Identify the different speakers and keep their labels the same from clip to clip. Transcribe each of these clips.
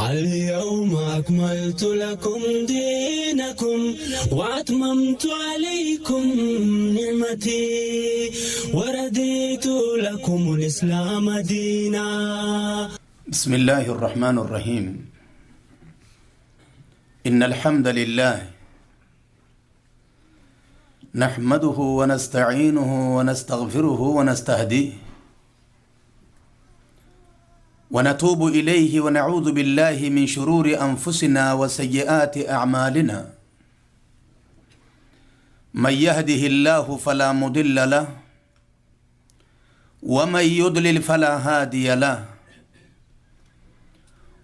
Speaker 1: اليوم أكملت لكم دينكم وأتممت عليكم نعمتي ورديت لكم الإسلام دينا.
Speaker 2: بسم الله الرحمن الرحيم. إن الحمد لله نحمده ونستعينه ونستغفره ونستهديه ونتوب إليه ونعوذ بالله من شرور أنفسنا وسيئات أعمالنا. من يهده الله فلا مضل له ومن يضلل فلا هادي له،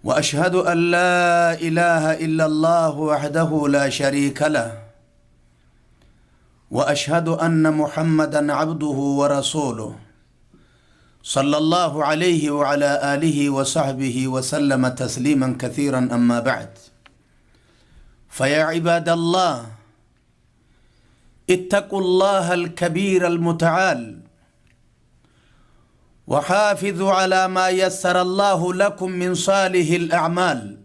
Speaker 2: وأشهد أن لا إله إلا الله وحده لا شريك له، وأشهد أن محمدا عبده ورسوله صلى الله عليه وعلى آله وصحبه وسلم تسليما كثيرا. أما بعد، فيا عباد الله، اتقوا الله الكبير المتعال وحافظوا على ما يسر الله لكم من صالح الأعمال،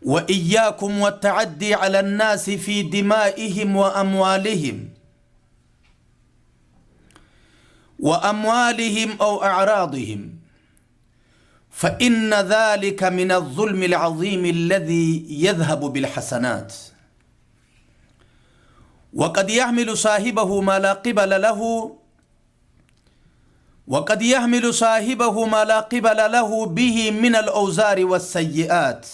Speaker 2: وإياكم والتعدي على الناس في دمائهم وأموالهم أو أعراضهم، فإن ذلك من الظلم العظيم الذي يذهب بالحسنات، وقد يحمل صاحبه ما لا قبل له وقد يحمل صاحبه ما لا قبل له به من الأوزار والسيئات.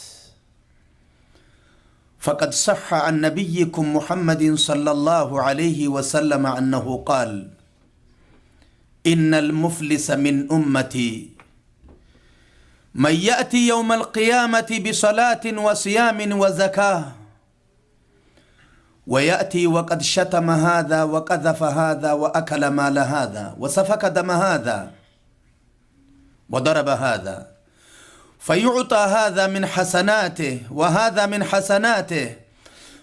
Speaker 2: فقد صح عن نبيكم محمد صلى الله عليه وسلم أنه قال: إن المفلس من أمتي من يأتي يوم القيامة بصلاة وصيام وزكاة، ويأتي وقد شتم هذا وقذف هذا وأكل مال هذا وسفك دم هذا وضرب هذا، فيعطى هذا من حسناته وهذا من حسناته،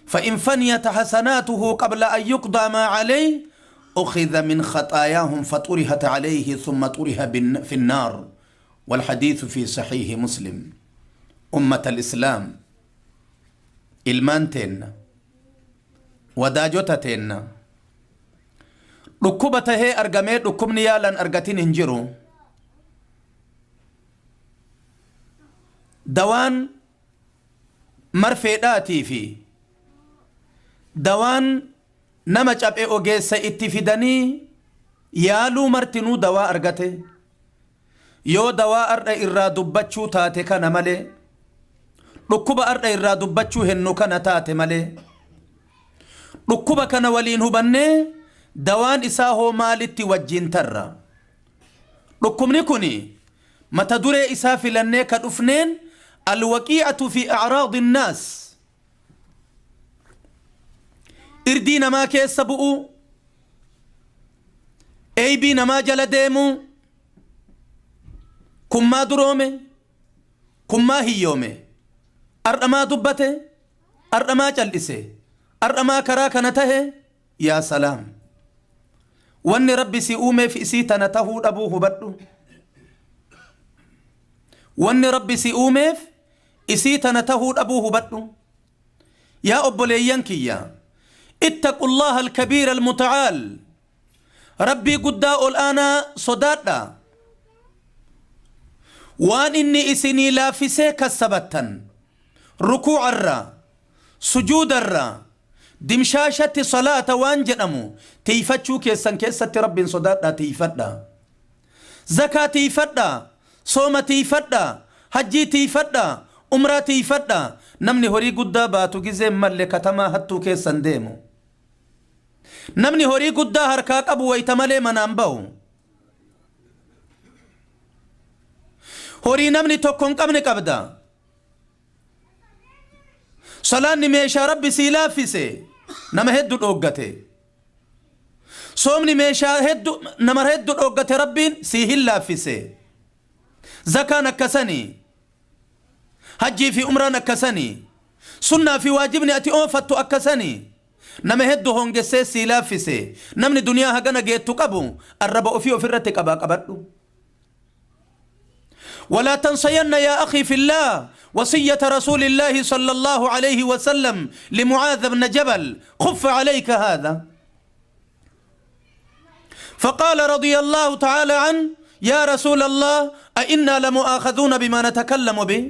Speaker 2: فإن فنيت حسناته قبل أن يقضى ما عليه أخذ من خطاياهم فطرحت عليه ثم طرح في النار. والحديث في صحيح مسلم. أمة الإسلام، ilmaan teenna, wadaajota teenna, dhukkuba tahee argamee dhukkubni yaalan argatin hin jiru. Dawaan marfeedhaatii fi dawaan nama caphee ogeessa itti fidanii yaaluu martinuu dawaa argate. Yoo dawaa ardha irraa dubbachuu taate kana malee, dhukkuba ardha irraa dubbachuu hennu kana taate malee, dhukkuba kana waliin hubannee dawaan isaa hoo maalitti wajjin tarra? Dhukkubni kuni mata duree isaa filannee ka dhufneen alwaqiicatu fi acraadi innaas, irdii namaa keessa bu'uu, eeybii namaa jala deemuu. Kummaa duroome, kummaa hiyyoome, ardhamaa dubbate, ardhamaa cal'ise, ardhamaa karaa kana tahe. Yaa salaam, wanni Rabbi si uumeef isii tana tahuu dhabuu hubadhu. Wanni Rabbi si uumeef isii tana tahuu dhabuu hubadhu. Yaa obboleeyyan kiyya, ittaqu Allaha alkabiira almutacaal, Rabbii guddaa ol aanaa sodaadha. Waan inni isinii laaffisee kassabattan, rukuucarraa, sujuudarraa, dimshaashatti salaata waan jedhamu tiiyfachuu keessan keessatti Rabbiin sodaadhaa, tiiyfadhaa. Zakaa tiiyfadhaa, sooma tiiyfadhaa, hajjii tiiyfadhaa, umraa tiiyfadhaa. Namni horii guddaa baatu gizeen malle katamaa hattuu keessan deemu. Namni horii guddaa harkaa qabu wayta malee manaan bahu. Horii namni tokko hin qabne qabda. Salaanni meeshaa Rabbi sii laaffise nama heddu dhooggate. Soomni meeshaa heddu nama heddu dhooggate, Rabbiin sii hin laaffise. Zakaan akkasanii. Hajjii fi umraan akkasanii. Sunnaa fi waajibni ati oofattu akkasanii. Nama heddu hoongessee sii laaffise. Namni duniyaa hagana geettu qabu arraba ofii ofirratti qabaa qabadhu. ولا تنسين يا أخي في الله وصية رسول الله صلى الله عليه وسلم لمعاذ بن جبل، خف عليك هذا. فقال رضي الله تعالى عنه: يا رسول الله، أئنا لمؤاخذون بما نتكلم به؟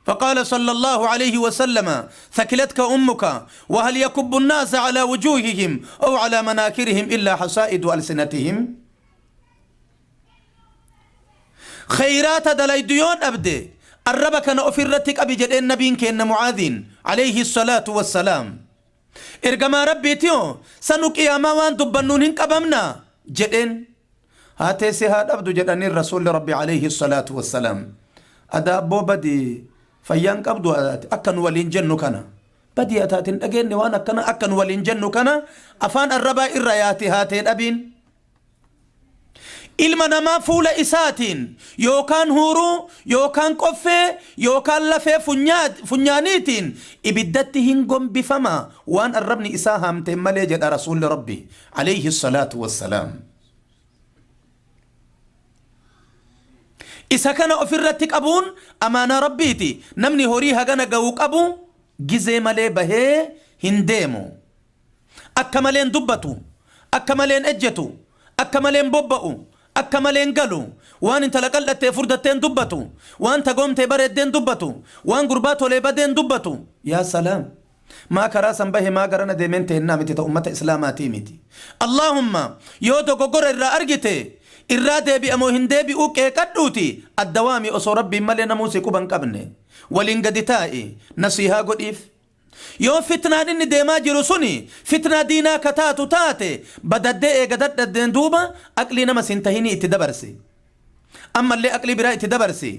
Speaker 2: فقال صلى الله عليه وسلم: ثكلتك أمك، وهل يكب الناس على وجوههم أو على مناكرهم إلا حصائد ألسنتهم؟ خيرات دليديون أبدي الرب كان أفرتك أبي جدين النبي كأن معاذين عليه الصلاة والسلام. إرجما ربي تيو سنوك يا موان دبنون قبمنا جدين هاتي سهاد أبدو جدني الرسول ربي عليه الصلاة والسلام. أدا بو بدي فيان قبدو أكن ولين جنو كان بدي أتاتين أجن وانا كان أكن ولين جنو كان أفان الربا إرياتي هاتين أبين ilma namaa fuula isaatiin yookaan huuruu yookaan qoffee yookaan lafee funyaaniitiin ibiddatti hin gombifama waan arrabni isaa haamteen malee jedha rasuulli rabbi alayhi salaatu wassalaam. Isa kana ofirratti qabuun amaanaa rabbiiti. Namni horii hagana ga'uu qabu gizee malee bahee hin deemu. Akka maleen dubbatu, akka maleen ejjetu, akka maleen bobba'u, akka maleen galu, waan intala qal'attee furdatteen dubbatu, waan tagoomtee bareeddeen dubbatu, waan gurbaa tolee badeen dubbatu. Yaa salaam, maa karaa san bahe maa garana deemeen teennaa miti ta ummata islaamaatii miti. Allaahumma yoo dogoggora irraa argite irraa deebi'amoo hin deebi'uu qeeqadhuuti addawaami osoo rabbiin malee namuu si quban qabne waliin gadi taa'i nasiihaa godhiif. Yoo fitnaan inni deemaa jiru suni fitnaa diinaa ka taatu taate badaddee eega dadhabdeen duuba aqlii nama sin tahinii itti dabarsi. Ammallee aqlii biraa itti dabarsi.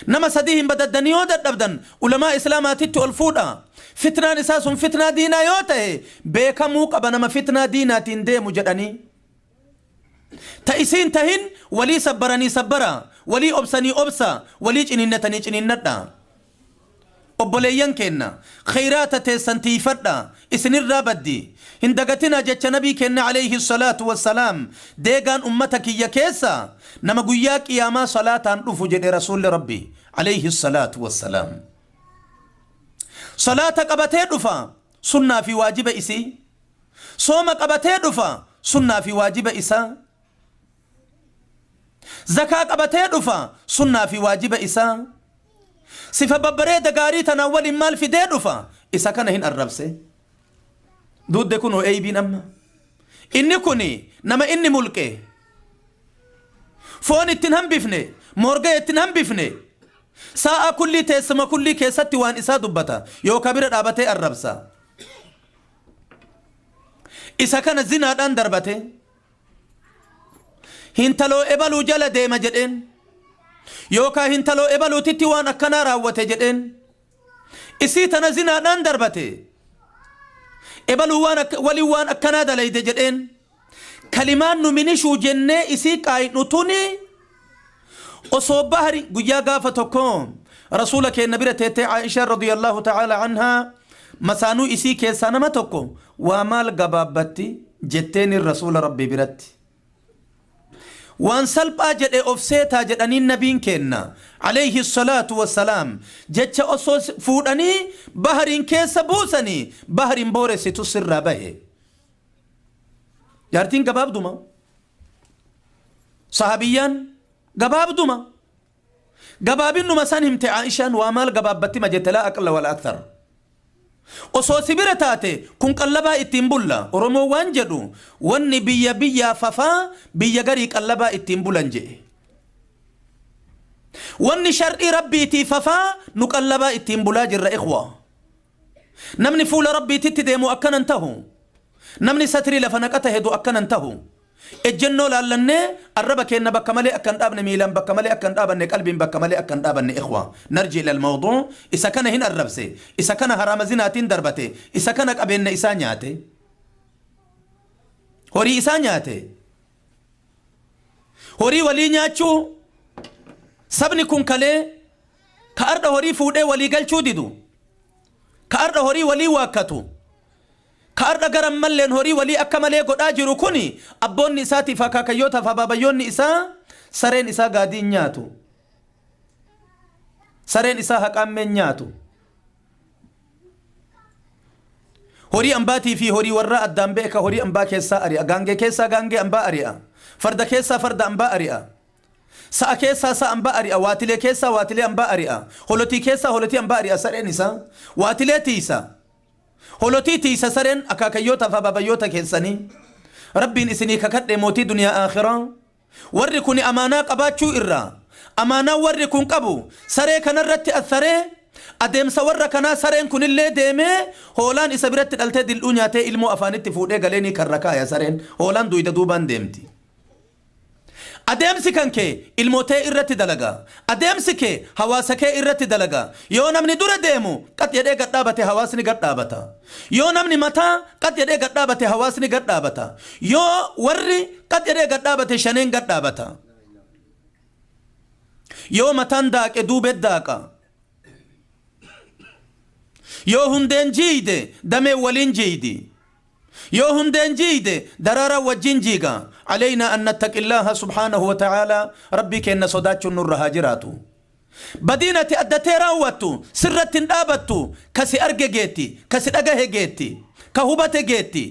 Speaker 2: Nama sadii hin badaddanii yoo dadhabdan ulamaa islaamaatitti ol fuudha. Fitnaan isaa sun fitnaa diinaa yoo ta'e beekamuu qaba nama fitnaa diinaatiin deemu jedhanii. Ta isiin tahin walii sabbaranii sabbara, walii obsanii obsa, walii ciniinnatanii ciniinnadha. Obboleeyyan keenna khayraata teessan tiifadha, isinirraa baddi hin dagatina jecha nabii keenna alayhi salaatu wassalaam. Deegaan ummata kiyya keessa nama guyyaa qiyaamaa salaataan dhufu jedhe rasuulli rabbi alayhi salaatu wassalaam. Salaata qabatee dhufa sunnaa fi waajiba isii, sooma qabatee dhufa sunnaa fi waajiba isaa, zakaa qabatee dhufa sunnaa fi waajiba isaa, sifa babbareeda gaarii tanaan waliin maal fidee dhufa isa kana hin arrabse. Duudde kunoo eeybiin amma inni kuni nama inni mulqe foon ittiin hambifne, moorga ittiin hambifne, sa'a kullii teessuma kullii keessatti waan isaa dubbata yookaan bira dhaabatee arrabsa. Isa kana zinaadhaan darbate hintaloo ebaluu jala deema jedheen yookaan hintaloo ebaluutitti waan akkanaa raawwate jedheen isii tana zinaadhaan darbate ebaluu waan waliin waan akkanaa dalayde jedheen kalimaan nu minishuu jennee isii qaayidhu tuni osoo bahari guyyaa gaafa tokko rasuula keenna bira teettee Aishaa radiyallahu ta'ala anhaa masaanuu isii keessaa nama tokko waa maal gabaabbatti jetteen rasuula rabbii biratti. Waan salphaa jedhe of seetaa jedhaniin nabiin keenna alayhi salaatu wassalaam jecha osoo fuudhanii bahariin keessa buusanii bahariin booressitu sirraa bahe. Jaartiin gabaabduma. Sahabiyyaan gabaabduma. Gabaabinuma san himte Aishaan waa maal gabaabbatti ma jette laa aqalla wala akthar. Osoo si bira taate kun qallabaa ittiin bulla. Oromoo waan jedhu wanni biyya biyyaa fafaa biyya garii qallabaa ittiin bulan jedhe. Wanni shar'ii rabbiitii fafaa nu qallabaa ittiin bulaa jirra ikhwa. Namni fuula rabbiititti deemu akkanan tahu. Namni satrii lafa naqata hedu akkanan tahu. Ejjennoo laallannee arraba keenna bakka malee akka hin dhaabne, miilaan bakka malee akka hin dhaabanne, qalbiin bakka malee akka hin dhaabanne ikhwa. Narji ila almawduu. Isa kana hin arrabse, isa kana haraama zinaatiin darbate, isa kana qabeenna isaa nyaate, horii isaa nyaate, horii walii nyaachuu. Sabni kun kalee ka ardha horii fuudhee walii galchuu didu, ka ardha horii walii waakkatu, ka ardha garan malleen horii walii akka malee godhaa jiru kuni abboonni isaatiif akaakayyootaaf abaabayyoonni isaa Sareen isaa gaadii hin nyaatu. Sareen isaa haqaammee hin nyaatu. Horii ambaatii fi horii warraa addaan beeka horii ambaa keessaa ari'a. Gaangee keessaa gaangee ambaa ari'a. Farda keessaa farda ambaa ari'a. Sa'a keessaa sa'a ambaa ari'a. Waatilee keessaa waatilee ambaa ari'a. Holotii keessaa holotii ambaa ari'a sareen isaa. Waatilee tiisa. Holotii tiisa sareen akaakayyoota fi abaabayyoota keessanii. Rabbiin isinii kakadhe mootii duniyaa aakhiraa. Warri kuni amaanaa qabaachuu irraa amaanaan warri kun qabu saree kanarratti atharee adeemsa warra kanaa sareen kunillee deemee hoolaan isa biratti dhaltee dil'uu nyaatee ilmoo afaanitti fuudhee galee ni karra kaaya sareen hoolaan duyda duubaan deemti. Adeemsi kan kee ilmoo tee irratti dalaga. Adeemsi kee hawaasa kee irratti dalaga. Yoo namni dura deemu qax jedhee gad dhaabate hawaasni gad dhaabata. Yoo namni mataa qax jedhee gad dhaabate hawaasni gad dhaabata. Yoo warri qax jedhee gad dhaabate shaneen gad dhaabata. Yoo mataan daaqe duubet daaqa. Yoo hundeen jiiyde dameen waliin jiiydi. Yoo hundeen jiiyde daraaraan wajjin jiiga. Aleynaa an nattaqillaaha subhaanahu wa ta'aalaa Rabbii keenna sodaachuun nurra haa jiraatu. Badiin ati addatee raawwattu sirratti hin dhaabattu ka si arge geetti, ka si dhagahe geetti, ka hubate geetti.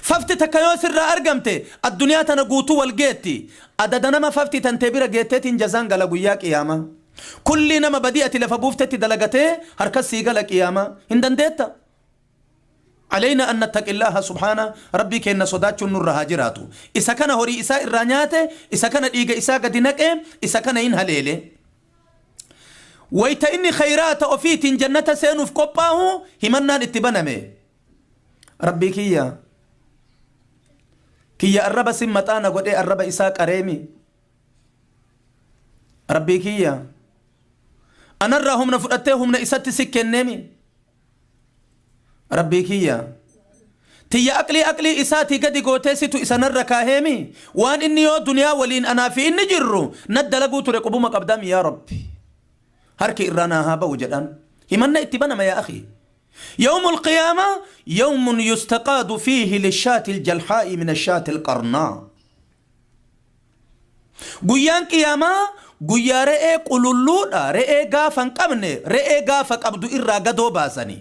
Speaker 2: Fafti takka yoo sirraa argamte addunyaa tana guutuu wal geetti. Adada nama fafti tantee bira geetteetiin jazaan gala guyyaa qiyaamaa. Kullii nama badii ati lafa buuftetti dalagatee harkas sii gala qiyaamaa. Hin dandeetta? Aleynaa an nattaqillaaha subhaana Rabbii keenna sodaachuun nurra haa jiraatu. Isa kana horii isaa irraa nyaate, isa kana dhiiga isaa gadi naqe, isa kana hin haleele. Wayta inni khayraata ofiitiin jannata seenuuf qophaahu himannaan itti baname. Rabbii kiyya kiyya arraba sin maxaana godhee arraba isaa qareemi. Rabbii kiyya anarraa humna fudhattee humna isatti si kenneemi. Rabbii kiyya tiyya aqlii aqlii isaatii gadi gootee situ isa narra kaaheemi waan inni yoo duniyaa waliin anaa fi inni jirru na dalaguu ture qubuma qabdaami yaa Rabbi harki irraa naa haa ba'u jedhaan himanna itti banama yaa akhi يوم القيامة يوم يستقاد فيه للشاة الجلحاء من الشاة القرناء Guyyaan Qiyaamaa guyyaa re'ee qululluudha, re'ee gaafa hin qabne, re'ee gaafa qabdu irraa gadoo baasani.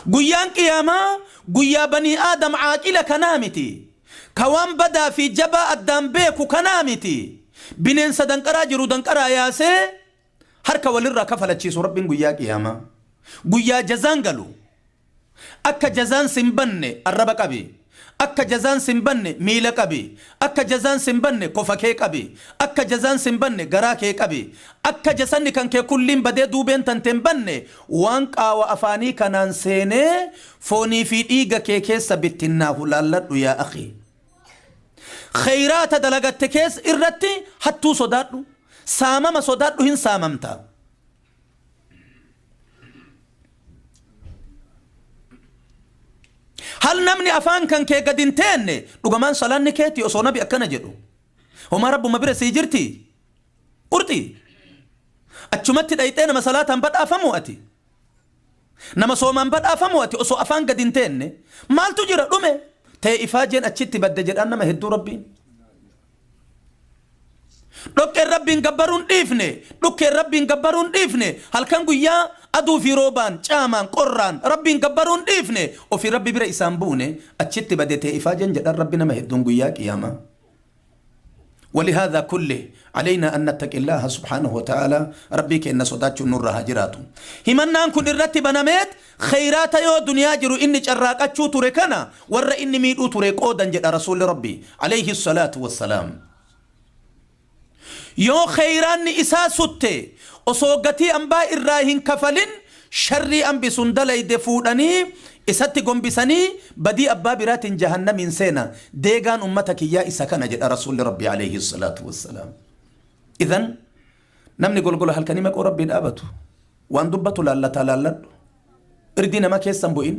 Speaker 2: Guyyaan Qiyaamaa guyyaa banii Aadam caaqila kanaa miti. Ka waan badaa fi jabaa addaan beeku kanaa miti. Bineensa danqaraa jiru danqaraa yaasee harka walirraa kafalachiisu Rabbiin guyyaa Qiyaamaa. Guyyaa jazaan galu. Akka jazaan sin banne arraba qabi. Akka jazaan sin banne miila qabi. Akka jazaan sin banne kofa kee qabi. Akka jazaan sin banne garaa kee qabi. Akka jasanni kan kee kulliin badee duubeen tante hin banne waan qaawa afaanii kanaan seenee foonii fi dhiiga kee keessa bittinnaahu laalladhu yaa akhi. Kheyraata dalagatte keessa irratti hattuu sodaadhu. Saamama sodaadhu hin saamamta. Hal namni afaan kan kee gad hin teenne dhugamaan salaanni keeti osoo nabi akkana jedhu. Homaa rabbuma bira sii jirti. Qurxi. Achumatti dhayxee nama salaataan badhaafamu ati. Nama soomaan badhaafamu ati osoo afaan gad hin teenne. Maaltu jira dhume. Tee ifaajeen achitti badde jedhaan nama hedduu rabbiin. Dhoqqeen Rabbiin gabbaruun dhiifne, dhukkeen Rabbiin gabbaruun dhiifne, halkan guyyaa aduu fi roobaan, caamaan, qorraan Rabbiin gabbaruun dhiifne, ofii Rabbi bira isaan buune, achitti bade tee ifaajeen jedhan Rabbi nama hedduun guyyaa qiyaamaa. ولهذا كله علينا أن نتقي الله سبحانه وتعالى ربي كإن صداتشو نور هاجراتو همنان كن الرتي بنامت خيرات يو دنيا جرو إني چراقچو ture kana warra inni miidhuu ture qoodan jedha rasuulli rabbi alayhi salaatu wassalaam yoo kheyraanni isaa sutte osoo gatii ambaa irraa hin kafalin sharrii ambi sun dalayde fuudhanii isatti gombisanii badii abbaa biraatiin jahannamiin seena deegaan ummata kiyyaa isa kana jedha rasuulli rabbi alayhi salaatu wassalaam idan namni golgola halkanii maqoo rabbii dhaabatu waan dubbatu laallataa laalladhu irdii nama keessa hin bu'in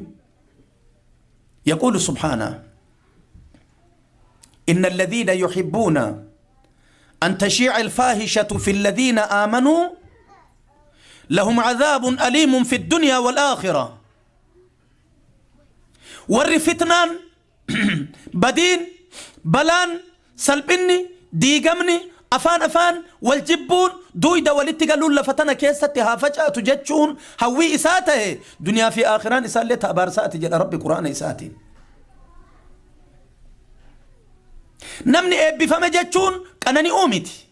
Speaker 2: يقول سبحانه إن الذين يحبون أن تشيع الفاحشة في الذين آمنوا لهم عذاب أليم في الدنيا والآخرة warri fitnaan badiin Balaan, salphinni, diigamni, afaan afaan wal jibbuun, duuyda walitti galuun lafa tana keessatti haa facaatu jechuun hawwii isaa tahe, duniyaa fi aakhiraan isaallee ta abaarsaati jedha Rabbi Qur'aana isaatiin. Namni eebbifame jechuun qanani'uu miti,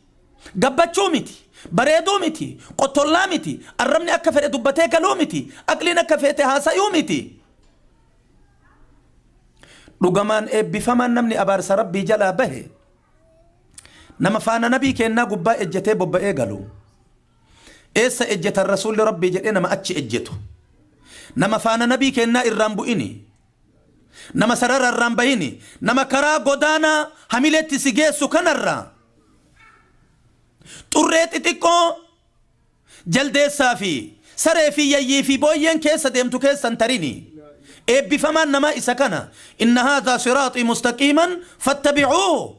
Speaker 2: gabbachuu miti, bareeduu miti, qottollaa miti, arrabni akka fedhe dubbatee galuu miti, aqliin akka feete haasayuu miti. Dhugamaan eebbifamaan namni abaarsa Rabbii jalaa bahe nama faana nabii keennaa gubbaa ejjetee bobba'ee galu. Eessa ejjetan rasuulli Rabbii jedhee nama achi ejjetu. Nama faana nabii keennaa irraan bu'ini. Nama sarara irraan bahini. Nama karaa godaanaa hamileetti si geessu kanarraa xurree xixiqqoo Jaldeessaa fi saree fi yayyii fi booyyeen keessa deemtu keessa hin tarini. Eebbifamaan namaa isa kana. Inna haadhaa siraaxii mustaqiiman fattabi'uuh.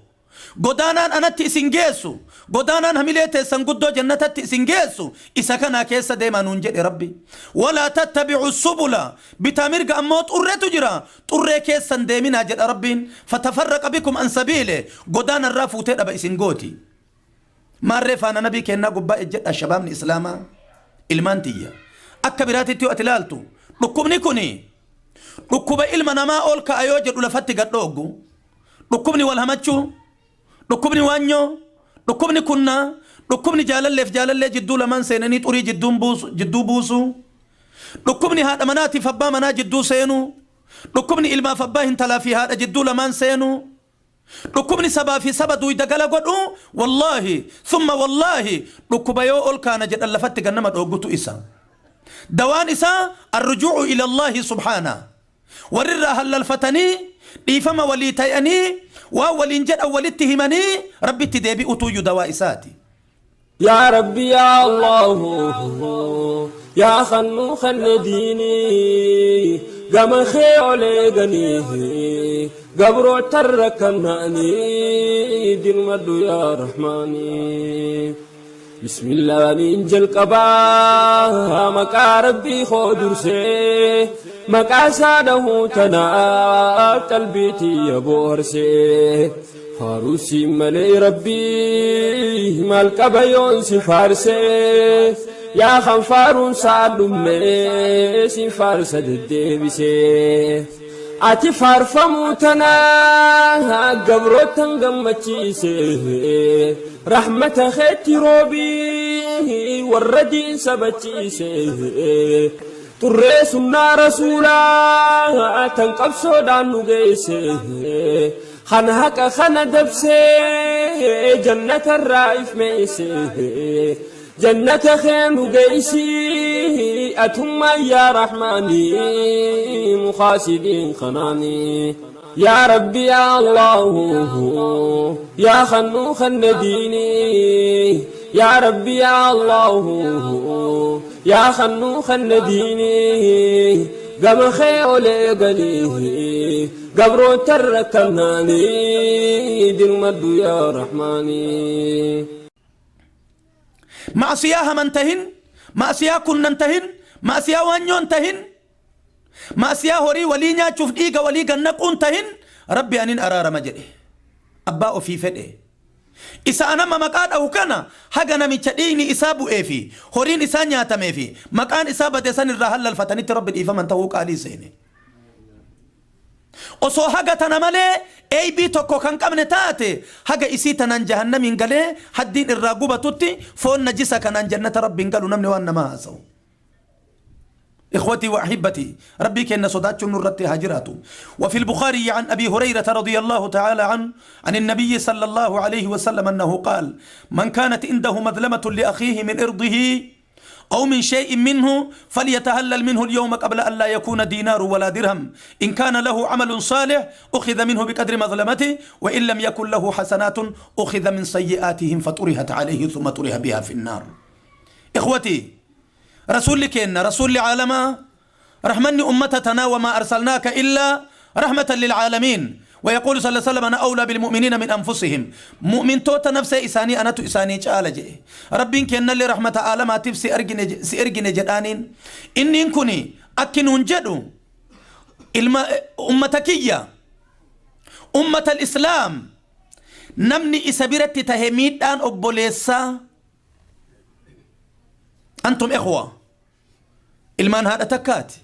Speaker 2: Godaanaan anatti isin geessu, godaanaan hamilee teessan guddoo jannatatti isin geessu isa kanaa keessa deemaa nuun jedhe Rabbi. Walaa tattabi'u subula. Bitaa mirga ammoo xurretu jira. Xurree keessa hin deeminaa jedha Rabbiin. Fatafarraqa bikum an sabiile. Godaanarraa fuutee dhaba isin gooti. Maarree faana nabii keennaa gubbaa ejjedhaa shabaabni islaamaa ilmaan tiyya. Akka biraatitti yoo ati ilaaltu dhukkubni kuni dhukkuba ilma namaa ol ka'a yoo jedhu lafatti gad dhooggu. Dhukkubni wal hamachuu, dhukkubni waanyoo, dhukkubni kunnaa, dhukkubni jaalalleef jaalallee jidduu lamaan seenanii xurii jidduun buusu, jidduu buusuu, dhukkubni haadha manaatiif abbaa manaa jidduu seenuu, dhukkubni ilmaaf abbaa hintalaa fi haadha jidduu lamaan seenuu, Dhukkubni sabaa fi saba duuyda gala godhu wallaahi thumma wallaahi dhukkuba yoo ol kaana jedhan lafatti gad nama dhooggutu isa. Dawaan isaa arrujuu'u ila Allaahi subhaana. Warrirraa hallalfatanii dhiifama walii tayanii waan waliin jedhan walitti himanii Rabbitti deebi'utuuyyu dawaa isaati.
Speaker 1: Yaa Rabbi yaa Allahu yaa khannuu khanne diinii gama kee ol eeganii gabroota rakkannaanii dirmadhu yaa Rahmaanii. Bismillaaniin jalqabaa maqaa Rabbii koo dursee maqaa isaa dhahuu tanaaf qalbii tiyya boharsee. Faaruu siin malee Rabbii maal qaba yoon si faarsee yaa kan faaruun saa dhumne si faarsa deddeebisee. Ati faarfamuu tana gabrootan gammachiise rahmata keetti roobii warra diin sabachiise. Xurree sunnaa rasuulaa tan qabsoodhaan nu geesse. Kan haqa kana dabsee jannatarraa if meeyse jannata kee nu geeysi atummaan yaa rahmaani mukaasidiin kanaani yaa rabbi yaa allahu yaa kannuu kanne diinii yaa rabbi yaa allahu yaa kannuu kanne diinii gama kee ol eeganii Gabroota rakkannaanii dirmadhu yaa rahmaanii.
Speaker 2: Ma'asiyaa haman tahin, ma'asiyaa kunnan tahin, ma'asiyaa waanyoon tahin, ma'asiyaa horii walii nyaachuuf dhiiga walii gad naquun tahin, Rabbi anin araarama jedhe. Abbaa ofii fedhe. Isa an amma maqaa dhahu kana haga namicha dhiigni isaa bu'ee fi horiin isaa nyaatamee fi maqaan isaa bade san irraa hallalfatanitti Rabbi dhiifaman tahuu qaalii seene. Osoo haga tana malee eybii tokko kan qabne taate haga isii tanaan jahannamiin galee haddiin irraa gubatutti foon najisa kanaan jannata Rabbiin galu namni waan namaa haasawu. إخوتي وأحبتي ربي كأن صداتش نرتي هاجراته. وفي البخاري عن أبي هريرة رضي الله تعالى عنه عن النبي صلى الله عليه وسلم أنه قال من كانت عنده مظلمة لأخيه من إرضه أو من شيء منه فليتهلل منه اليوم قبل أن لا يكون دينار ولا درهم إن كان له عمل صالح أخذ منه بقدر مظلمته وإن لم يكن له حسنات أخذ من سيئاتهم فطرحت عليه ثم طرح بها في النار. إخوتي رسول كينا رسول عالما رحمني أمتنا وما أرسلناك إلا رحمة للعالمين. ويقول صلى الله عليه وسلم أنا أولى بالمؤمنين من أنفسهم. مؤمن توتا نفسه إساني أنا تو إساني تعالى جي ربين كينا اللي رحمة عالم تف سي أرجن جدانين إني كوني أكن جدو إلما أمتكية. Ummatal Islaam namni isa biratti tahe miidhaan obboleessaa antum ikhwa ilmaan haadha takkaati.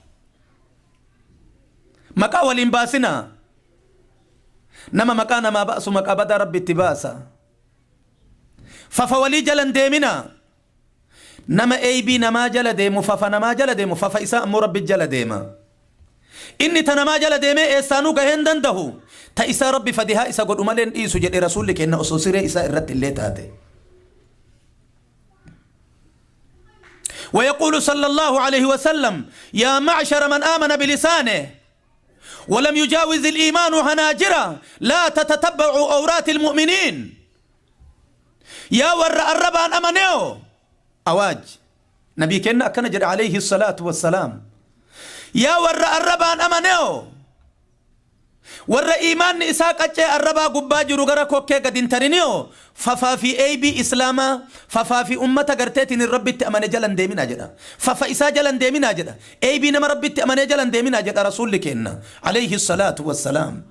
Speaker 2: Maqaa waliin baasinaa. Nama maqaa namaa baasu maqaa badaa Rabbi itti baasa. Fafa walii jala hin deeminaa. Nama eeybii namaa jala deemu fafa namaa jala deemu fafa isaa ammoo Rabbi jala deema. Inni ta namaa jala deemee eessaanuu gahee hin dandahu. Ta isaa Rabbi fadihaa isa godhu malee hin dhiisu jedhe Rasuulli keenna osoo siree isaa irratti illee taate. ويقول صلى الله عليه وسلم يا معشر من آمن بلسانه ولم يجاوز الإيمان حناجره لا تتتبعوا أورات المؤمنين يا ور الربان أمنيو أواج نبي كنا أكن عليه الصلاة والسلام يا ور الربان أمنيو Warra iimaanni isaa qaccee arrabaa gubbaa jiru gara kokkee gad hin tarinio fafaa fi eeybii islaamaa fafaa fi ummata garteetiin hin Rabbitti amane jala hin deeminaa jedha. Fafa isaa jala hin deeminaa jedha. Eeybii nama Rabbitti amanee jala hin deeminaa jedha Rasuulli keenna alayhi salaatu wassalaam.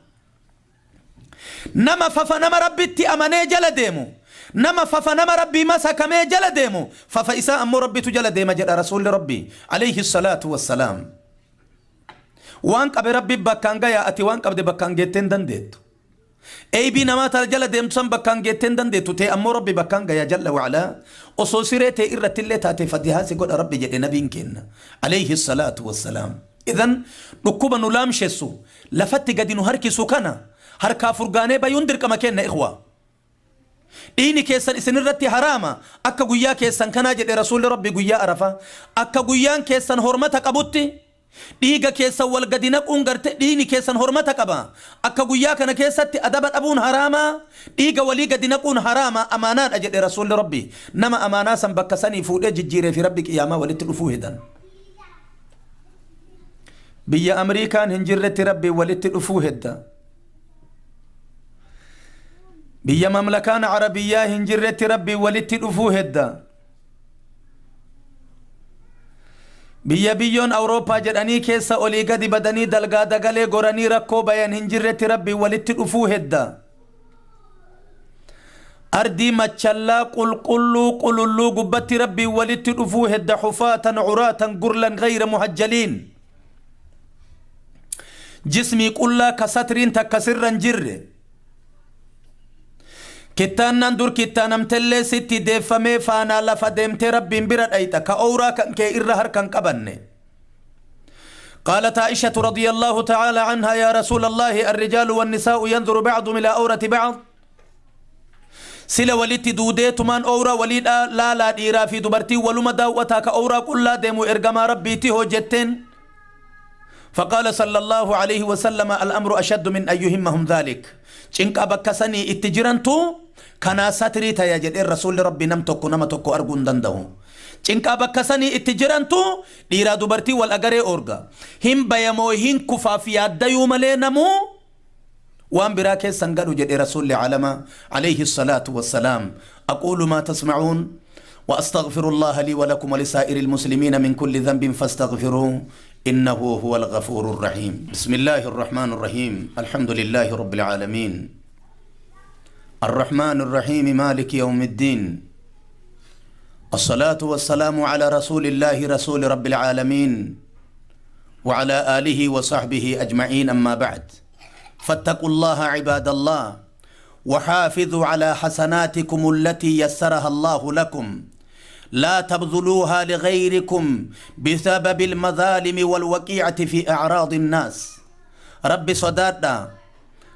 Speaker 2: Nama fafa nama Rabbitti amanee jala deemu nama fafa nama Rabbii masakamee jala deemu fafa isaa ammoo Rabbitu jala deema jedha Rasuulli Rabbii alayhi salaatu wassalaam. Waan qabe Rabbi bakkaan gaya ati waan qabde bakkaan geettee hin dandeettu. Eeybii namaa ta jala deemtu san bakkaan geettee hin dandeettu tee ammoo Rabbi bakkaan gaya jalla wa'alaa osoo siree tee irrattillee taate fatihaa si godha Rabbi jedhe nabiin keenna alayhi salaatu wassalaam. Idan dhukkuba nu laamshessu lafatti gadi nu harkisu kana harkaa furgaanee bayuun dirqama keenna ikhwaa. Dhiiyni keessan isinirratti haraama akka guyyaa keessan kanaa jedhe Rasuulli Rabbii guyyaa Arafaa akka guyyaan keessan hormata qabutti dhiiga keessan wal gadi naquun garte dhiiyni keessan hormata qaba akka guyyaa kana keessatti adaba dhabuun haraama dhiiga walii gadi naquun haraama amaanaadha jedhe Rasuulli Rabbii nama amaanaa san bakka sanii fuudhee jijjiiree fi Rabbi qiyaamaa walitti dhufuu hedan. Biyya Amriikaan hin jirretti Rabbiin walitti dhufuu hedda. Biyya mamlakaan Arabiyyaa hin jirretti Rabbiin walitti dhufuu hedda. Biyya biyyoon Awurooppaa jedhanii keessa olii gadi badanii dalgaa dagalee goranii rakkoo bayan hin jirretti Rabbiin walitti dhufuu hedda. Ardii machallaa qulqulluu qululluu gubbatti Rabbiin walitti dhufuu hedda hufaatan curaatan gurlan gayra muhajjaliin. Jismii qullaa ka satriin takka sirra hin jirre. Kittaannaan dur kittaanamtellee sitti deeffamee faanaa lafa deemtee Rabbiin bira dhayxa ka owraa kan kee irra harka hin qabanne. قالت عائشة رضي الله تعالى عنها يا رسول الله الرجال والنساء ينظر بعضهم إلى أورة بعض sila walitti duudeetumaan owraa walii laalaa dhiiraa fi dubartii waluma daawwataa ka owraa qullaa deemu ergamaa Rabbiiti hoo jetteen. فقال صلى الله عليه وسلم الأمر أشد من أن يهمهم ذلك cinqaa bakka sanii itti jirantu kanaa satrii taya jedheen rasuulli Rabbi nam tokko nama tokko arguu hin danda'u. Cinqaa bakka sanii itti jirantu dhiiraa dubartii wal agaree orga. Hin bayamoo hin kufaaf yaaddayuu malee namuu waan biraa keessa hin galu jedhe rasuulli caalamaa alayhi salaatu wassalaam. Aquulu maa tasma'uun wa astaghfirullaha lii wa lakum wa lisaa'iril muslimiina min kulli dhanbin fastaghfiruuhu innahu huwal ghafuurur rahiim. Bismillahir rahmaanir rahiim. Alhamdulillahi rabbil aalamiin. Arrahmaanir rahiim maaliki yawmiddiin. الصلاة والسلام على رسول الله رسول رب العالمين وعلى آله وصحبه أجمعين أما بعد فاتقوا الله عباد الله وحافظوا على حسناتكم التي يسرها الله لكم لا تبذلوها لغيركم بسبب المظالم والوقيعة في أعراض الناس ربي صدادنا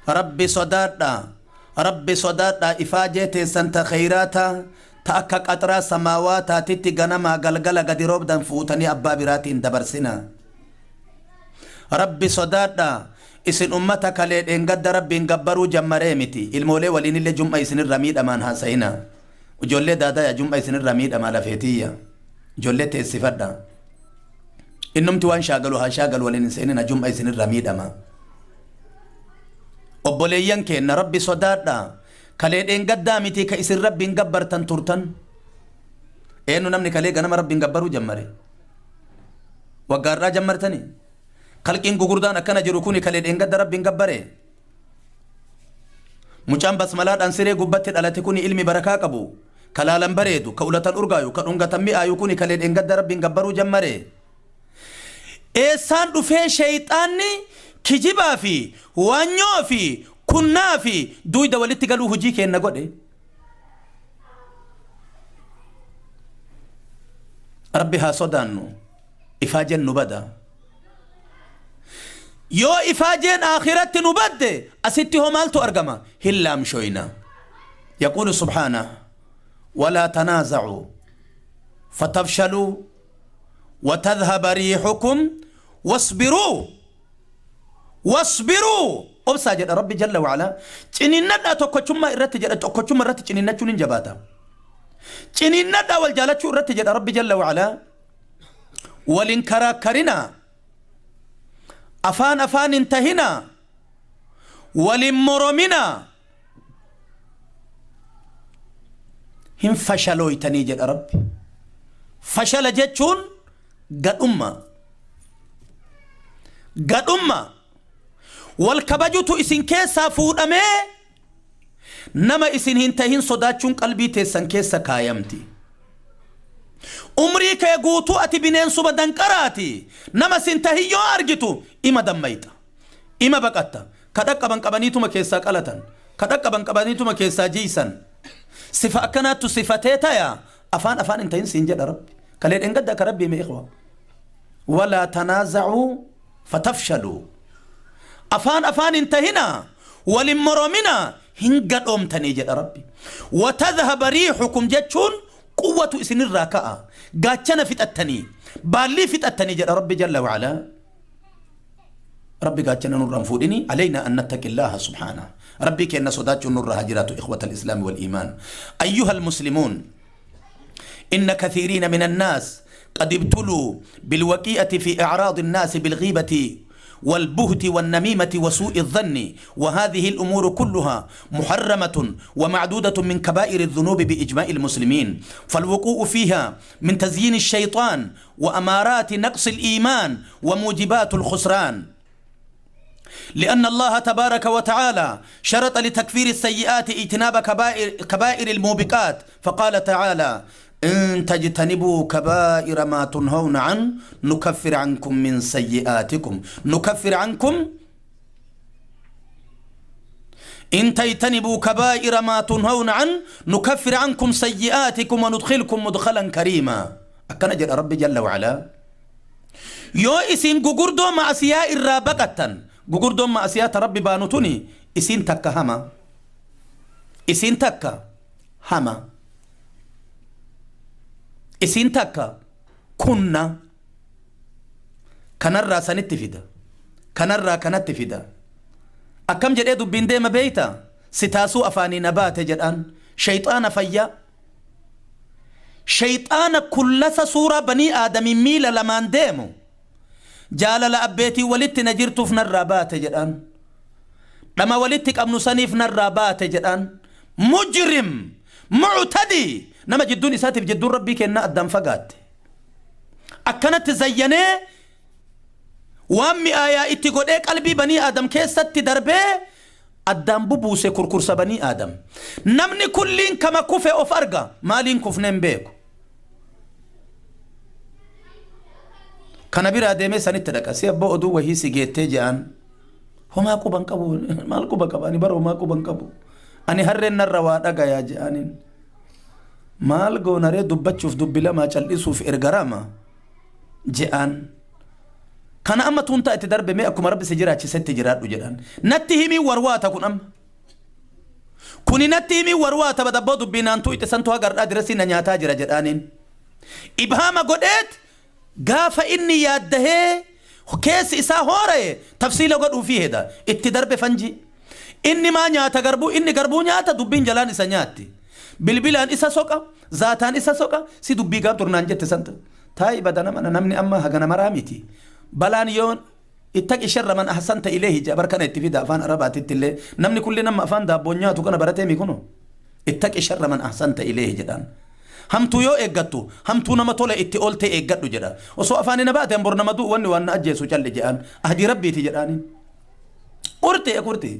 Speaker 2: Rabbi sodaadhaa Rabbi sodaadhaa ifaajee teessan ta kheyraataa ta akka qaxraa samaawaataatitti ganamaa galgala gadi roobdan fuutanii abbaa biraatii hin dabarsinaa. Rabbi sodaadhaa isin ummata kalee dheengadda Rabbiin gabbaruu jammaree miti ilmoolee waliinillee jum'a isinirra miidhamaan haasa'inaa. Ijoollee daadaya jum'a isinirra miidhamaa lafeetiyya. Ijoollee teessifadhaa. Innumti waan shaagalu haa shaagalu waliin hin seenina jum'a isinirra miidhama. Obboleeyyan keenna Rabbi sodaadhaa. Kalee dheengaddaa miti ka isin Rabbiin gabbartan turtan. Eenyu namni kalee ganama Rabbiin gabbaruu jammare? Waggaa har'aa jammartanii? Kalqiin gugurdaan akkana jiru kuni kalee dheengadda Rabbiin gabbaree? Mucaan basmalaadhaan siree gubbatti dhalate kuni ilmi barakaa qabu, ka laalan bareedu, ka ulatan urgaayu, ka dhungatan mi'aayu kuni kalee dheengadda Rabbiin gabbaruu jammare. Eessaan dhufee sheeyxaanni kijibaa fi waanyoo fi kunnaa fi duuyda walitti galuu hujii keenna godhe? Rabbi haa sodaannu, ifaajeen nu bada. Yoo ifaajeen aakhiratti nu badde, asitti hoo maaltu argama? Hin laamshoyna. Yaquulu subhaanah, walaa tanaaza'uu fatafshaluu watadhhaba riihukum wasbiruu wasbiruu, obsaa jedha Rabbi jalla wa'alaa. Ciniinnadhaa tokkochummaa irratti jedha. Tokkochummaa irratti ciniinnachuun hin jabaata. Ciniinnadhaa wal jaalachuu irratti jedha Rabbi jalla wa'alaa. Walin karaakkarinaa, afaan afaan hin tahinaa, walin morominaa, hin fashalooytanii jedha Rabbi. Fashala jechuun gadhumma. Gadhumma wal kabajutu isin keessaa fuudhamee, nama isin hin tahin sodaachuun qalbii teessan keessa kaayamti. Umrii kee guutuu ati bineensuma danqaraati. Nama sin tahin yoo argitu ima dammayxa, ima baqatta. Ka dhaqqaban qabaniituma keessaa qalatan, ka dhaqqaban qabaniituma keessaa jiiysan. Sifa akkanaattu sifatee taya. Afaan afaan hin tahin siin jedha Rabbi. Kalee dhengadda akka Rabbi hime, ikhwa, walaa tanaaza'uu fatafshaluu, afaan afaan hin tahina, walin moromina, hin gadhoomtanii jedha Rabbi. Watadhhaba riihukum jechuun quwwatu isinirraa ka'a, gaachana fixattanii, baallii fixattanii jedha Rabbi jalla wa'alaa. Rabbi gaachana nurraa hin fuudhini. Alaynaa an nattaqillaaha subhaana, Rabbii keenna sodaachuun nurraa haa jiraatu. Ikhwata alislaami wal iimaan, ayyuha almuslimuun, inna kathiiriina min annaas qad ibtuluu bilwaqi'ati fi a'raadi annaasi bilghiibati والبهت والنميمة وسوء الظن، وهذه الأمور كلها محرمة ومعدودة من كبائر الذنوب بإجماع المسلمين، فالوقوع فيها من تزيين الشيطان وأمارات نقص الإيمان وموجبات الخسران، لأن الله تبارك وتعالى شرط لتكفير السيئات اجتناب كبائر الموبقات، فقال تعالى: إن تجتنبوا كبائر ما تنهون عنه نكفر عنكم من سيئاتكم، نكفر عنكم، إن تجتنبوا كبائر ما تنهون عنه نكفر عنكم سيئاتكم وندخلكم مدخلا كريما. Akkana jedha Rabbi jalla wa'alaa: yoo isin gugurdoo ma'asiyaa irraa baqattan. Gugurdoon ma'asiyaa ta Rabbi baanu tuni isiin takka hama, isiin takka hama, isiin takka kunna. Kanarraa sanitti fida, kanarraa kanatti fida. Akkam jedhee dubbiin deema beeyta? Si taasuu afaanii na baate jedhaan. Shayxaana fayyaa, shayxaana kullasa suuraa banii aadamii miila lamaan deemu. Jaalala abbeetii walitti na jirtuuf narraa baate jedhaan, dhama walitti qabnu saniif narraa baate jedhaan. Mujrim muctadii, nama jidduun isaatiif jidduun Rabbii kennaa addaan fagaatte, akkanatti zayyanee waan mi'aayaa itti godhee qalbii banii aadam keessatti darbee addaan bubuuse kurkursa banii aadam. Namni kulliin kama kufe of arga, maaliin kufneen beeku. Kana biraa deemee sanitti dhaqa. Si abboo, oduu wahii si geettee je'aan. Homaa quban qabu. Maal quba qaba ani? Bara homaa quban qabu ani. Harreen narra waa dhagayaa je'aniin. Maal goonaree? Dubbachuuf dubbi lamaa, cal'isuuf ergarama je'aan. Kana amma tuuntaa itti darbe. Mee akkuma Rabbi si jiraachisetti jiraadhu jedhaan. Natti himii warwaata kun amma kuni, natti himii warwaata badabboo dubbii naantuu itti santu haga har'aa dirasii na nyaataa jira jedhaaniin. Ibhaama godheet gaafa inni yaaddahee keessi isaa hoora'e tafsiila godhuufii heda. Itti darbe fanjii. Inni maa nyaata garbuu, inni garbuu nyaata, dubbiin jalaan isa nyaatti. Bilbilaan isa soqa, zaataan isa soqa. Si dubbii gaaf turnaan jette santa taa'i badana mana. Namni amma hagana maraa miti. Balaan yoo ittaqi sharra man ahsanta ilayhi jedha bar. Kana itti fida afaan Arabaatitti illee. Namni kulli nama afaan daabboon nyaatu kana baratee mi kuno. Ittaqi sharra man ahsanta ilayhi jedhaan. Hamtuu yoo eeggattu, hamtuu nama tola itti oolte eeggadhu jedha. Osoo afaanii na baate bor nama du'u wanni waan na ajjeesu calli jedhaan. Ahdii Rabbiiti jedhaaniin. Qurti qurti.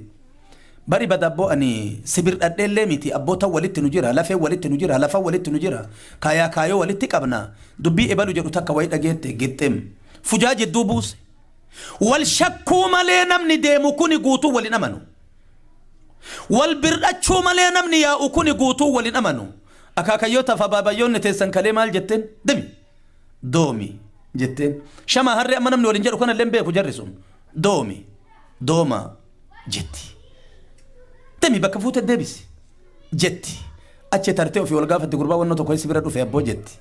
Speaker 2: Bari bada abboo ani si birdhadheellee miti abboo tan walitti nu jira lafee walitti nu jira lafa walitti nu jira kaayaa kaayoo walitti qabna dubbii ebalu jedhu takka wayi dhageette gixxim fujaa jidduu buuse. Wal shakkuu malee namni deemu kuni guutuu wal hin amanu. Wal birdhachuu malee namni yaa'u kuni guutuu wal hin amanu. Akaakayyootaaf abaabayyoonni teessan kalee maal jetteen? Demi. Doomi jetteen. Shamaa harree amma namni waliin jedhu kanallee hin beeku jarri sun. Doomi. Dooma jetti. Demi bakka fuute deebisi jetti. Achi tartee ofii wal gaafatti gurbaa wannoo tokko si bira dhufe abboo jetti.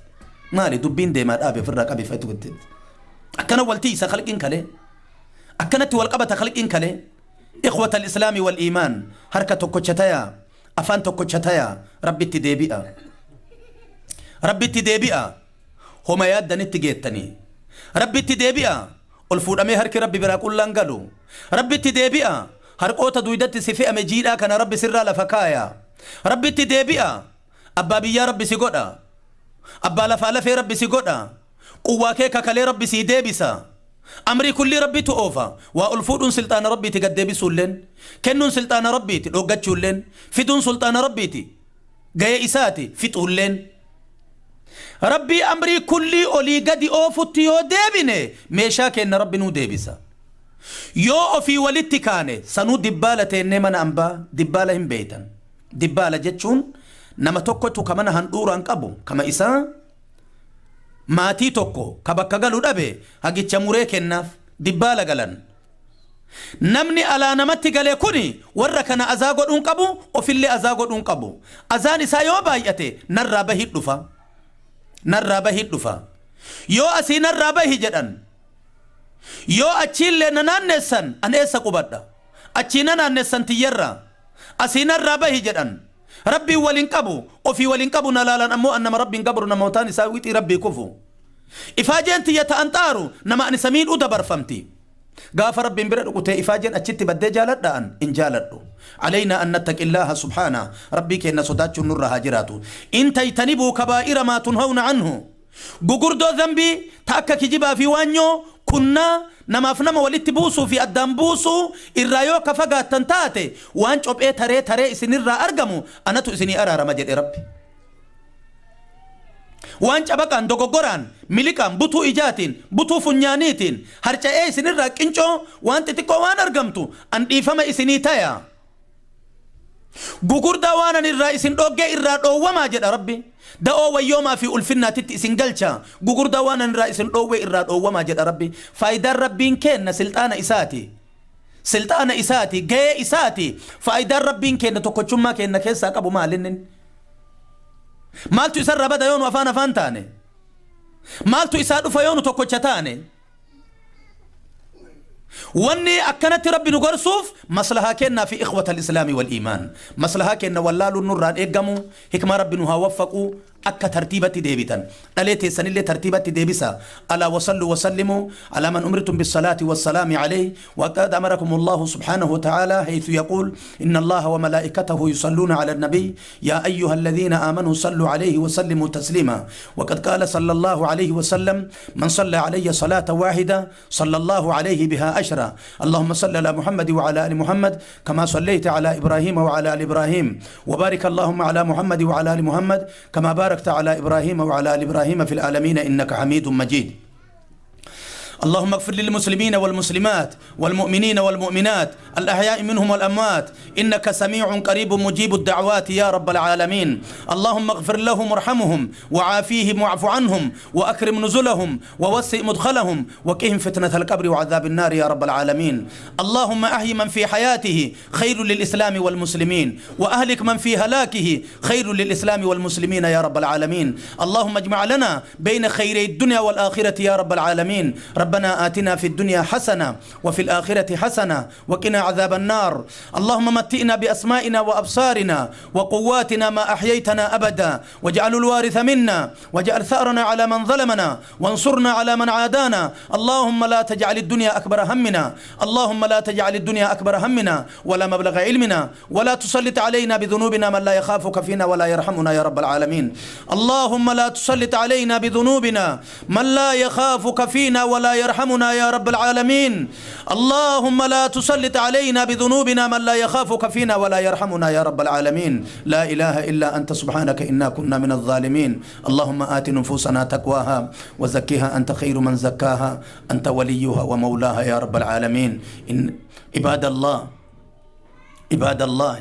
Speaker 2: Maali dubbiin deemaa dhaabe ofirraa qabi fa'itu jetti. Akkana wal tiisa khalqiin kalee. Akkanatti wal qabata khalqiin kalee. Ikhwata al-islaami wal iimaan harka tokkocha tayaa afaan tokkocha tayaa rabbitti deebi'a. Rabbitti deebi'a. Homa yaaddanitti geettanii. Rabbitti deebi'a. Ol fuudhamee harki Rabbi biraa qullaan galu. Rabbitti deebi'a. Harqoota duydatti si fe'ame jiidhaa kana Rabbi sirraa lafa kaaya. Rabbitti deebi'a. Abbaa biyyaa Rabbi si godha. Abbaa lafaa lafee Rabbi si godha. Quwwaa kee kakalee Rabbi sii deebisa. Amrii kullii Rabbitu oofa. Waa ol fuudhuun silxaana Rabbiiti gad deebisuulleen. Kennuun silxaana Rabbiiti dhooggachuulleen. Fiduun sulxaana Rabbiiti gayee isaati fixuulleen. Rabbii amrii kullii olii gadi oofutti yoo deebine meeshaa keenna Rabbi nuu deebisa. Yoo ofii walitti kaane sanuu dibbaala teennee mana ambaa dibbaala hin beeytan. Dibbaala jechuun nama tokkotu ka mana handhuuraan qabu kama isaa maatii tokko ka bakka galu dhabe hagicha muree kennaaf dibbaala galan. Namni alaa namatti gale kuni warra kana azaa godhuun qabu ofillee azaa godhuun qabu. Azaan isaa yoo baay'ate narraa bahi dhufa. Narraa bahi dhufa. Yoo asii narraa bahi jedhan yoo achiillee na naannessan an eessa qubadha. Achii na naannessan tiyyarraa. Asii narraa bahi jedhan. Rabbiin waliin qabu ofii waliin qabu na laalan ammoo an nama Rabbiin gabru namootaan isaa wixii Rabbii kufu. Ifaajeen tiyya ta'an xaaru nama ani samiidhuu dabarfamti. Gaafa Rabbiin bira dhuqutee ifaajeen achitti baddee jaaladha an hin jaaladhu. Alaynaa an nattaqillaaha subhaana Rabbii keenna sodaachuun nurra haa jiraatu. In tajtanibuu kabaa'ira maa tunhawna anhu. Gugurdoo zambii ta akka kijibaa fi waanyoo kunnaa namaaf nama walitti buusuu fi addaan buusuu irraa yoo ka fagaattan taate waan cophee taree taree isinirraa argamu anatu isinii araarama jedhe Rabbi. Waan cabaqaan dogoggoraan miliqaan butuu ijaatiin butuu funyaaniitiin harca'ee isinirraa qincoo waan xixiqqoo waan argamtu an dhiifama isinii taya. Gugurdaa waan an irraa isin dhoggee irraa dhoowwamaa jedha Rabbi. Da'oo wayyoomaa fi ulfinnaatitti isin galcha. Gugurdaa waan an irraa isin dhoowwee irraa dhoowwamaa jedha Rabbi. Faayidaan Rabbiin kenna silxaana isaati. Silxaana isaati gahee isaati. Faayidaan Rabbiin kenna tokkochummaa kenna keessaa qabu maalinni? Maaltu isarraa bada yoo nu afaan afaan taane? Maaltu isaa dhufa yoo nu tokkocha taane? Wanni akkanatti Rabbi nu gorsuuf maslahaa kennaa fi ikhwata al-islaami wal iimaan. Maslahaa kenna wallaaluun nurraan eeggamu hikmaa Rabbi nu haa waffaqu akka tartiibatti deebitan. Dhalee teessanillee tartiibatti deebisa. Alaa wasallu wasallimu alaa man umirtum bisalaati wassalaami alayhi وقد أمركم الله سبحانه وتعالى حيث يقول إن الله وملائكته يصلون على النبي يا أيها الذين آمنوا صلوا عليه وسلموا تسليما. وقد قال صلى الله عليه وسلم من صلى علي صلاة واحدة صلى الله عليه بها عشرا. اللهم صل على محمد وعلى آل محمد كما صليت على إبراهيم وعلى آل إبراهيم، وبارك اللهم على محمد وعلى آل محمد كما باركت على إبراهيم وعلى آل إبراهيم في العالمين إنك حميد مجيد. اللهم اغفر للمسلمين والمسلمات والمؤمنين والمؤمنات الأحياء منهم والأموات إنك سميع قريب مجيب الدعوات يا رب العالمين. اللهم اغفر لهم وارحمهم وعافيهم واعف عنهم وأكرم نزلهم ووسع مدخلهم وقهم فتنة القبر وعذاب النار يا رب العالمين. اللهم أحي من في حياته خير للإسلام والمسلمين وأهلك من في هلاكه خير للإسلام والمسلمين يا رب العالمين. اللهم اجمع لنا بين خيري الدنيا والآخرة يا رب العالمين. ربنا آتنا في الدنيا حسنة وفي الآخرة حسنة وقنا عذاب النار. اللهم متئنا بأسمائنا وأبصارنا وقواتنا ما أحييتنا أبدا، واجعل الوارث منا، واجعل ثأرنا على من ظلمنا، وانصرنا على من عادانا. اللهم لا تجعل الدنيا أكبر همنا، اللهم لا تجعل الدنيا أكبر همنا ولا مبلغ علمنا، ولا تسلط علينا بذنوبنا من لا يخافك فينا ولا يرحمنا يا رب العالمين. اللهم لا تسلط علينا بذنوبنا من لا يخافك فينا ولا ولا يرحمنا يا رب العالمين. اللهم لا تسلط علينا بذنوبنا من لا يخافك فينا ولا يرحمنا يا رب العالمين. لا إله إلا أنت سبحانك إنا كنا من الظالمين. اللهم آت نفوسنا تقواها وزكها أنت خير من زكاها أنت وليها ومولاها يا رب العالمين. إن عباد الله، عباد الله،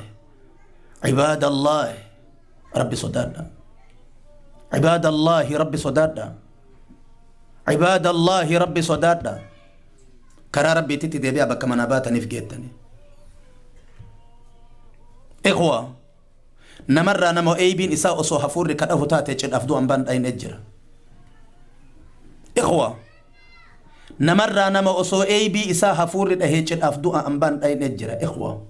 Speaker 2: عباد الله، ربي صدادنا. عباد الله ربي صدادنا. عباد الله ربي صدادنا. كرا ربي تتي ديبيا بك منابات نفجيتني. إخوة نمر نمو أيبين إساء أصو هفور كده تاتي جد أفدو أنبان أين أجرا. إخوة نمر نمو أصو أيبي إساء هفور ده جد أفدو أنبان أين أجرا. إخوة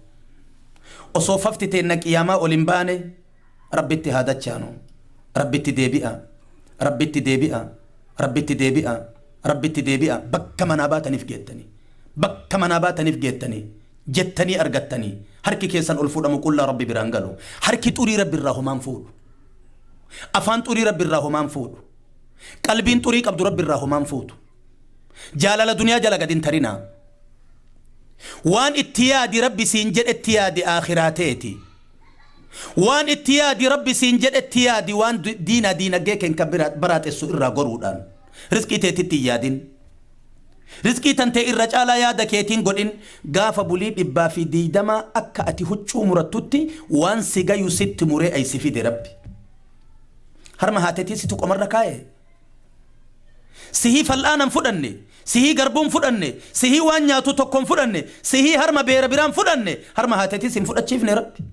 Speaker 2: أصو ففتي إنك ياما أولمباني ربي اتهادات شانو ربي تديبئة ربي تديبئة ربي تديبئة ربي تديبئة بك منابات نفجيتني بك منابات نفجيتني جتني أرجتني هركي كيسان ألفود أم كل ربي برانجلو هركي توري ربي الرحمن فود أفان توري ربي الرحمن فود قلبين توري عبد ربي الرحمن فود جلال الدنيا جل قدين ترينا وان اتيادي ربي سينجد اتيادي آخراتيتي وان اتيادي ربي سينجد اتيادي وان دينا دينا جيكن كبرات برات السوء الرا رزقي تيتي تيادين رزقي تنتي الرجال يا دكيتين قولين غاف بولي دبا في ديدما أكا أتي هجو مرتوتي وان سيغا يست مري أي سفيد ربي هرما هاتتي ستوك أمر ركاي سهي فالآن فدني سهي غربون فدني سهي وان نياتو توكم فدني سهي هرما بير بيران فدني هرما هاتتي سين فدتشيفني ربي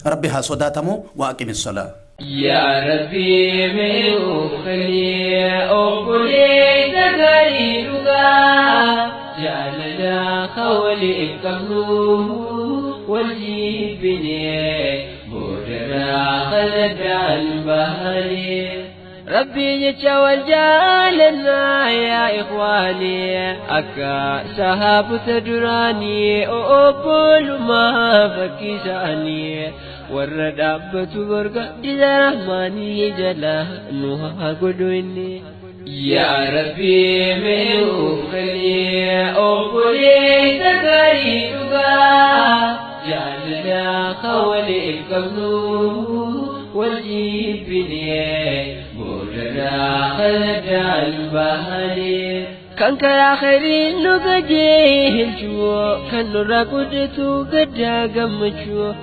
Speaker 2: ربي ها صداتمو وأقم الصلاة.
Speaker 1: يا ربي من أخلي أقولي تغري لغا جعلنا خولي قبله والجيبني بودنا خلد البهري ربي يتشوى جعلنا يا إخواني أكا سهاب تدراني أقول ما فكيساني ورد أبت برقة إذا رحماني جلا نوها قدويني. يا ربي من أخلي أقولي تغري لغا جعلنا خولي قبله والجيبني بودنا خلد البهري كان كالآخرين نقجيه الجوع كان نراقدتو قد قمتشو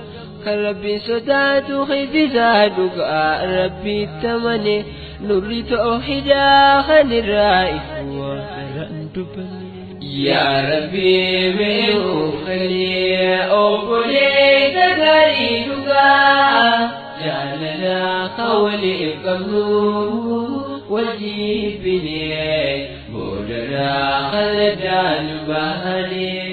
Speaker 1: كان ربي صداتو خيزي زادوك ربي التمني نوري توحيدا خان الرائف يا ربي من أخلي أقولي تغري لغا جعلنا خولي قبله والجيبني بودنا خلد البهري.